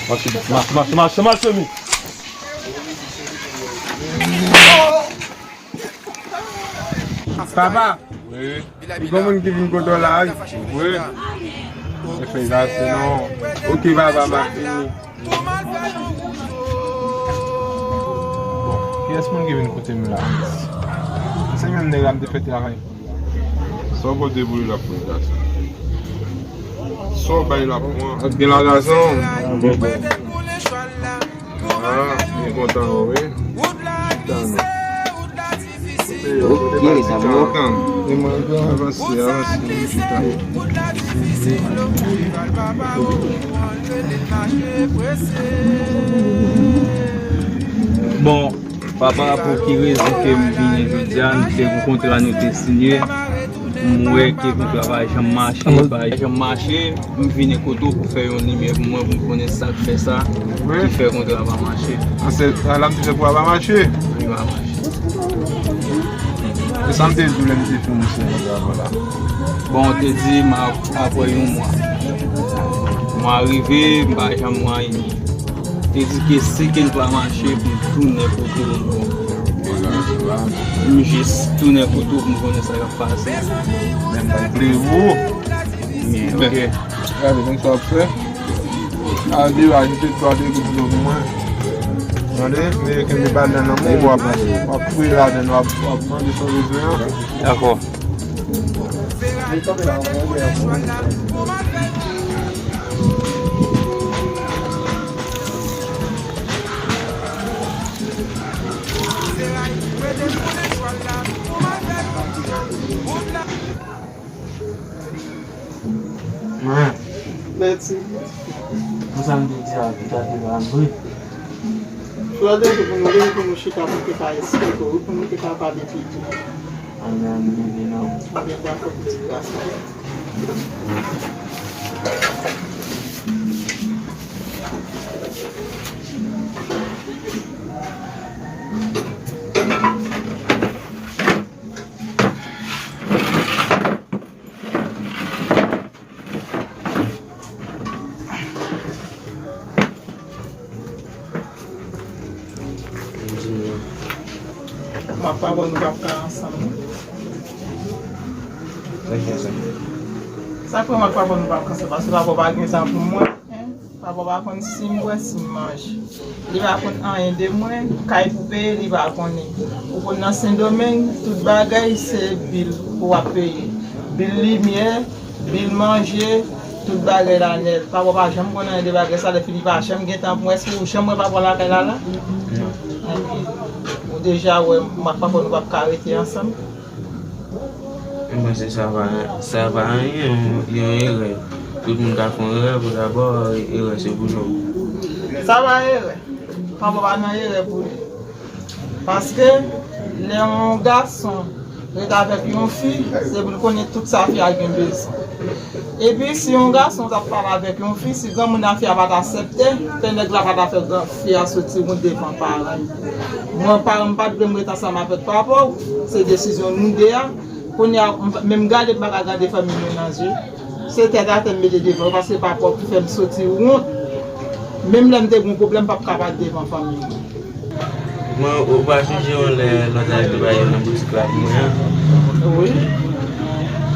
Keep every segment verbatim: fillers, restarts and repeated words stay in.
Mache, mache, mache, mache, mache, mi. Papa, wi. Li gon moun ki vin kote w la, wi. Wi. E fè sa, se non. Ok, papa, m ap vini. Bon, kiyès moun ki vin kote m la? Se menm nèg la m te fè travay. Sa w pote pou li la pou li la? Sa w bay la pou mwen? Ak gen la gason. Ah, mwen kontan, wi. Kontan, non. Ok, sa bon. Avanse, avanse, chita. Bon, pa, pa rapò ki rezon ke m vini jodi a, m te gen yon kontra nou te sinye. M wè ke kontra pa janm mache, pa janm mache. M vini kote w pou fè yon limyè pou mwen, pou m konnen sa k fè sa, ki fè kontra pa mache. An, se, sa la m te fè pou a pa mache? Wi, pa mache. E sa m te di w lè m te fin misyon kontra la? Bon, w te di m ap, apre yon mwa. Mwa rive, m pa janm wè anyen. Te di ke si ke l pa mache, pou m tounen kote l ankò. M jis tounen kote w pou m konnen sa k ap pase. Men m bay plezi w. Men, ok. Gade, konn sa w ap fè. Al devan, jete twa de goud dlo pou mwen. Tande, men kenbe bal nan men w, w ap, w ap fouye ladan l, w ap, w ap mande sa w bezwen an. Dakò. Mwen. Mèsi. Pou sa m te di a, pita te pa vre. Flò de jou pou nou, pou nou chita, pou nou te ka esplike, wi, pou nou te ka pale pito. Ann, ann, leve non. Ann, dakò, pitit gason. M ak papa nou p ap ka ansanm, non. Sa k fè m ak papa nou p ap ka ansanm? Paske papa pa gen sa pou mwen. Papa pa konn si m bwè, si m manje. Li pa konn anyen de mwen, kay pou peye, li pa konnen. Ou konn nan Sendomeng, tout bagay se bil pou w ap peye. Bil limyè, bil manje, tout bagay la nèt. Papa pa janm konn anyen de bagay sa, lèfini pa janm gen tan pou mwen. Èske ou janm wè papa w lakay la la? Non. Ebyen, ou deja wè, m ak papa nou p ap ka rete ansanm. Mwen panse sa pa, sa pa anyen, yon, yon erè. Tout moun ka fè yon erè, pou dabò, erè se pou nou. Sa pa erè. Papa pa nan erè pou li. Paske, lè yon gason ret avèk yon fi, se pou l konnen tout sa fi a gen bezwen. Epi, si yon gason t ap pale avèk yon fi, si granmoun nan fi a pa t aksepte, fè nèg la pa t ap fè gran fi a soti wont devan paran l. Mwen, paran m pa t vle m ret ansanm avèk papa w, se desizyon nou de a. Kounye a, m pa, men m gade m pa ka gade fanmi mwen nan je. Se tèt atè m mete devan yo, paske papa w ki fè m soti wont. Menm lè m te gen yon pwoblèm, m p ap ka pa t devan fanmi mwen. Mwen, ou pa sonje yon lè lòt la te bay yo nan boutik la pou mwen an? Wi.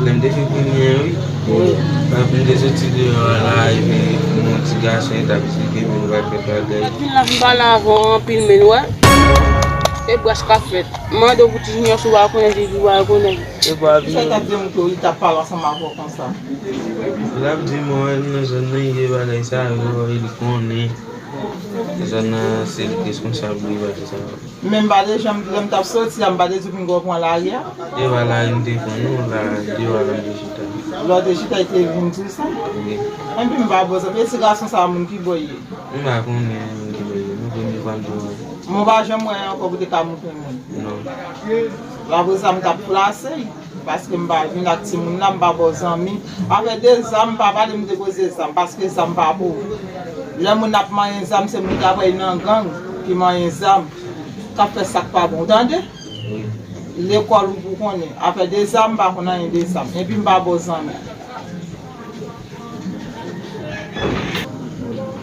Lè m te fin premye an, wi. Wi. Epi m te soti deyò a la, epi yon ti gason, li t ap esplike m, li pral fè bagay. Lòt vin la vin pale avè w anpil, men w wè. E bwès k ap fèt. M mande w pou ti Junior si w pa konnen, li di w pa konnen. E bwa vin. Kisa l t ap di m ke li t ap pale ansanm avè w konsa? L ap di m, wè, nan zòn nan, li gen bagay sa yo, e li konnen. Zòn nan, se li k responsab de bagay sa yo. Men m pa te janm, lè m t ap soti a, m pa te di w pou n pran lari a? E pa lari m te pran non, la, deyò a la m te chita. Lè w te chita, li te vin di w sa? Wi. Enpi m pa bò zanmi, e ti gason sa a, moun ki bò l ye? M pa konnen moun ki bò l ye, non, premye fwa m te wè l. Men w pa janm wè l ankò pou te ka montre moun? Non. Apre sa, m t ap plase l. Paske m pa vin ak timoun nan, m pa ba w zanmi. Afè de zam, pa pale m de koze zam, paske zam pa pou ou. Lè moun ap manyen zam, se moun k ap nan gang ki manyen zam, k ap fè sa k pa bon, w tande? Wi. Lekòl ou pou konnen. Afè de zam, m pa konn anyen de zam. Epi m pa ba w zanmi.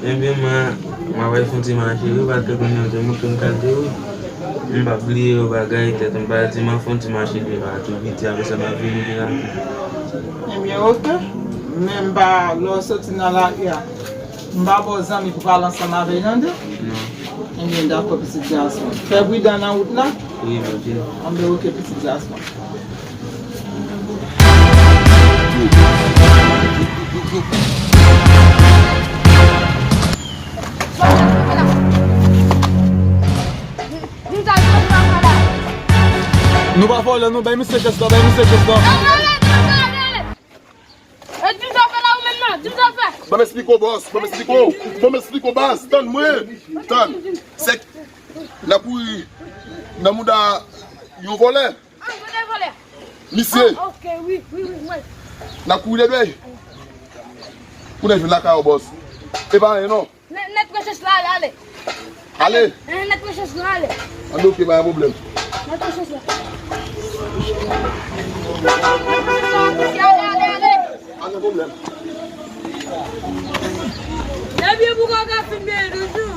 Ebyen, mwen, mwen wè fè yon ti mache, wi, pa t konnen yon ti moun konn gade, wi. M p ap bliye yon bagay, tèt m pa di, mwen fè yon ti mache devan, tou piti, apre sa, m ap vini pi rapid. Ebyen, oke. Men m pa, lè w soti nan lari a, m pa ba w zanmi pou pale ansanm avè l, tande? Non. Ebyen, dakò, pitit gason. Fè pridan nan wout la. Wi, m ap vini. Anben, oke, pitit gason. Nou pa vòlè, non, bay misye chans la, bay misye chans la. Ban m esplike w, bòs, ban m esplike w, ban m esplike w, baz, tann mwen, tann. Se k, n a kouri nan mouda yon vòlè. Ah, vòlè, vòlè. Misye. Ah, ok, wi, wi, wi, mwen. N a kouri de dwèy. Kounye a vin lakay ou, bòs. E pa anyen, non. Nèt, nèt rechèch la, ale, ale. Ale? Eh, nèt rechèch la, ale. Anben, ok, pa gen pwoblèm. Nèt rechèch la. Ale, ale, ale. Pa gen pwoblèm. Ebyen, pou kaka fin byen toujou.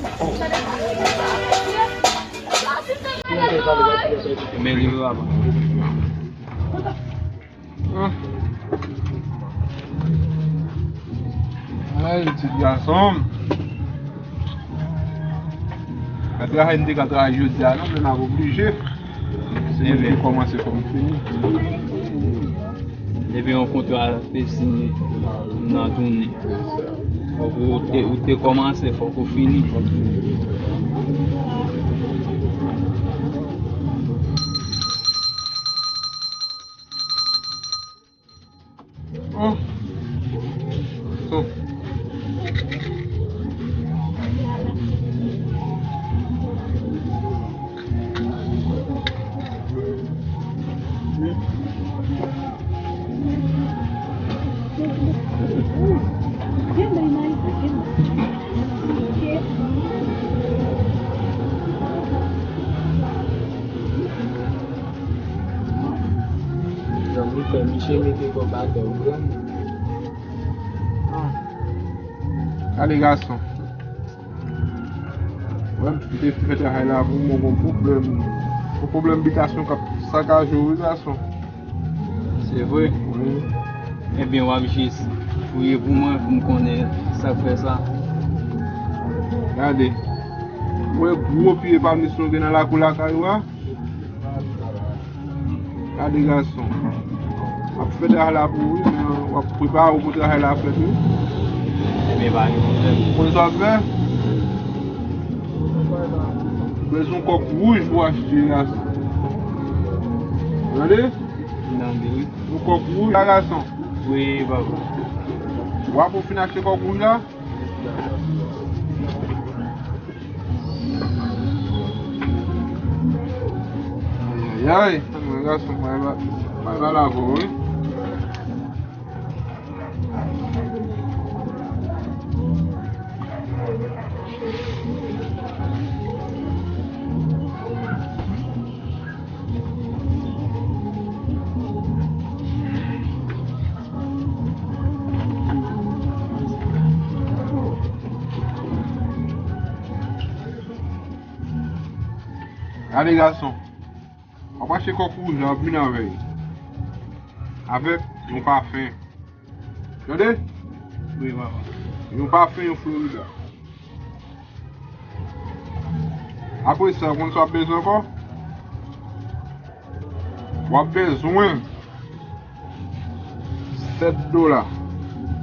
Men li yo ava. Ah. Ay, ti gason. Ka travay m te ka travay jodi a, non, men m ap oblije. Se mwen ki kòmanse, fò m fini. Depi yon kontra te siyen, nan tounen. Fòk ou te, ou te kòmanse, fòk ou fini. Oh. So. Zanmi fè misye mete kòb atè, ou konprann? Ah. Gade gason. Wè, m te fè travay la pou mwen, gon pwoblèm. Gon pwoblèm bitasyon k ap sakaje w, wi, gason. Se vre? Wi. Ebyen, w ap jis priye pou mwen, pou m konnen sa k fè sa. Gade. Ou wè gwo pye palmis nou gen nan lakou lakay ou a? Gade gason. W ap fè travay la pou ou, wi, men w ap prepare w pou travay la fèt, wi. Ebyen, pa gen pwoblèm. Konn sa w ap fè? Bezwen yon kòk wouj pou achte, gason. Tande? Tande, wi. Yon kòk wouj la, gason. Wi, papa. W ap fin achte kòk wouj la? Ayayay, mwen gason, mwen pa, mwen pa lave w, wi. Gade gason. W ap achte kòk wouj la, w ap vin avè l. Avèk yon pafen. Tande? Wi, papa. Yon pafen, yon Florida. Apre sa, ou konn sa w ap bezwen ankò? W ap bezwen sèt dola.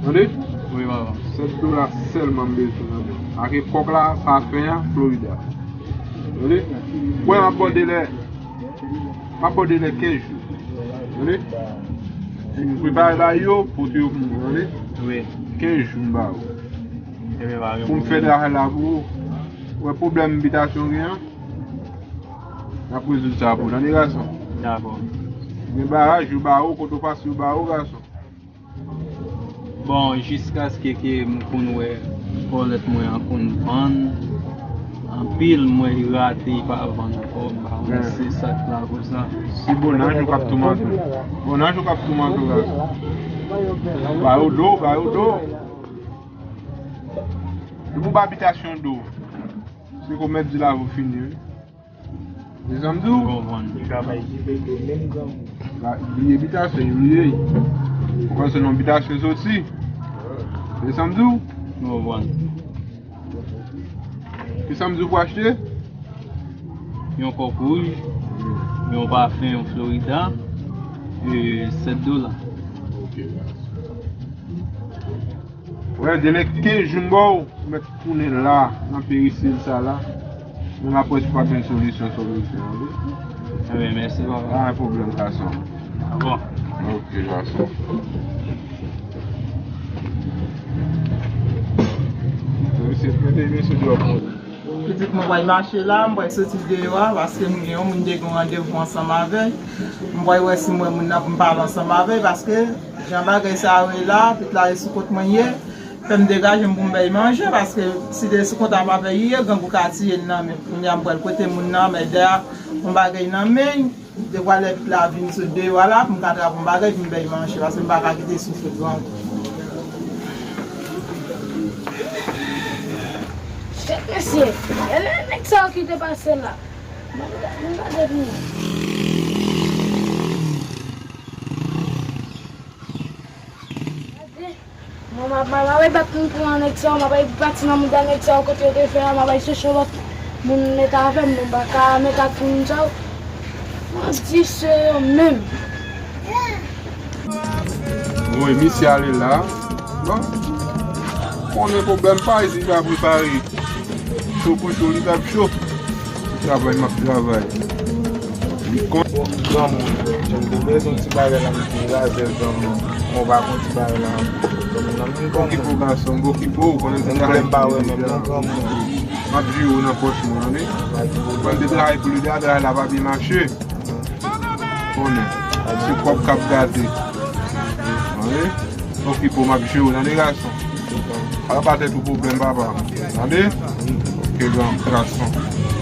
Tande? Wi, papa. Sèt dola sèlman m bezwen nan men w. Ak kòk la, pafen an, Florida. Tande? Mwen, m ap bòde lè, m ap bòde lè kenz jou. Tande? M prepare ba yo, pote yo pou mwen, tande? Wi. Kenz jou m ba yo. Ebyen, pa gen pwoblèm. Pou m fè travay la pou ou. Ou wè pwoblèm bitasyon w gen an? N ap rezoud sa pou ou, tande, gason? Dakò. Gen baraj yo ba ou, kote w pase yo ba ou, gason. Bon, jiskaske ke m konn wè kòlèt mwen an konn vann anpil, m wè li rate, li pa vann ankò, m pa wè si se sa k lakoz la. Se bonaj ou k ap toumante w. Bonaj ou k ap toumante w, gason. Ba yo dlo, ba yo dlo. Depi w ba bitasyon do, se kòm mèt di la, ou fini, wi. Se sa m di w? Ou konprann. Li travay ki pete menm granmoun. Ba, bliye bitasyon, bliye. Ou panse non bitasyon soti? Se sa m di w? Ou konprann. Ki sa m di w pou achte? Yon kòk wouj, yon pafen, yon Florida, e sèt dola. Ok, mèsi. Wè, delè kenz jou m ba w, ou mèt tounen la, nan Peristil sa la. Menm apre si w pa jwenn solisyon, solisyon, wi. Ebyen, mèsi, papa. Pa gen pwoblèm, gason. Bon. Ok, gason. Mesye, mete mesye deyò pou mwen. Pitit mwen pral mache la, m pral soti deyò a, paske m gen yon moun m te gen randevou ansanm avè l. M pral wè si m wè moun nan pou m pale ansanm avè l, paske jan bagay sa yo ye la, pitit la ye sou kont mwen ye, fè m degaje m pou m bay manje, paske si te sou kont avè l ye, grangou ka tiye l nan men. Kounye a m pral kote moun nan, men dèyè yon bagay nan men, m te pral lè pitit la vin sot deyò a la, pou m ka trapè yon bagay pou m bay manje, paske m pa ka kite soufri grangou. Mesye, e nèg sa yo ki te pase la. Mwen gade pou mwen. Gade. Mwen, m ap, m ap, m ap bat moun pou nèg sa yo, m ap pati nan mouda nèg sa yo kote yo te fè a, m ap al chèche lòt moun met avè m, mwen pa ka met ak moun sa yo. Mwen di se yo menm. Woy, misye ale la. Bon. Konnen pwoblèm pa isit pa prepare. Cho pou cho, li t ap cho. Travay m ap travay. Li kon. Granmoun, jan m te bezwen ti bagay la, m te razè l granmoun. Mwen pa konn ti bagay la. Granmoun nan menm granmoun. Okipe w gason, m okipe w, konnen ti bagay m pa wè menm nan granmoun. M ap jere w nan pòch mwen, tande? Mwen te travay pou li, travay la pa byen mache. Konnen. Se kòb k ap gate. Tande? Okipe w, m ap jere w, tande gason? Al ba tèt ou pwoblèm, papa. Tande? Ok, gran gason.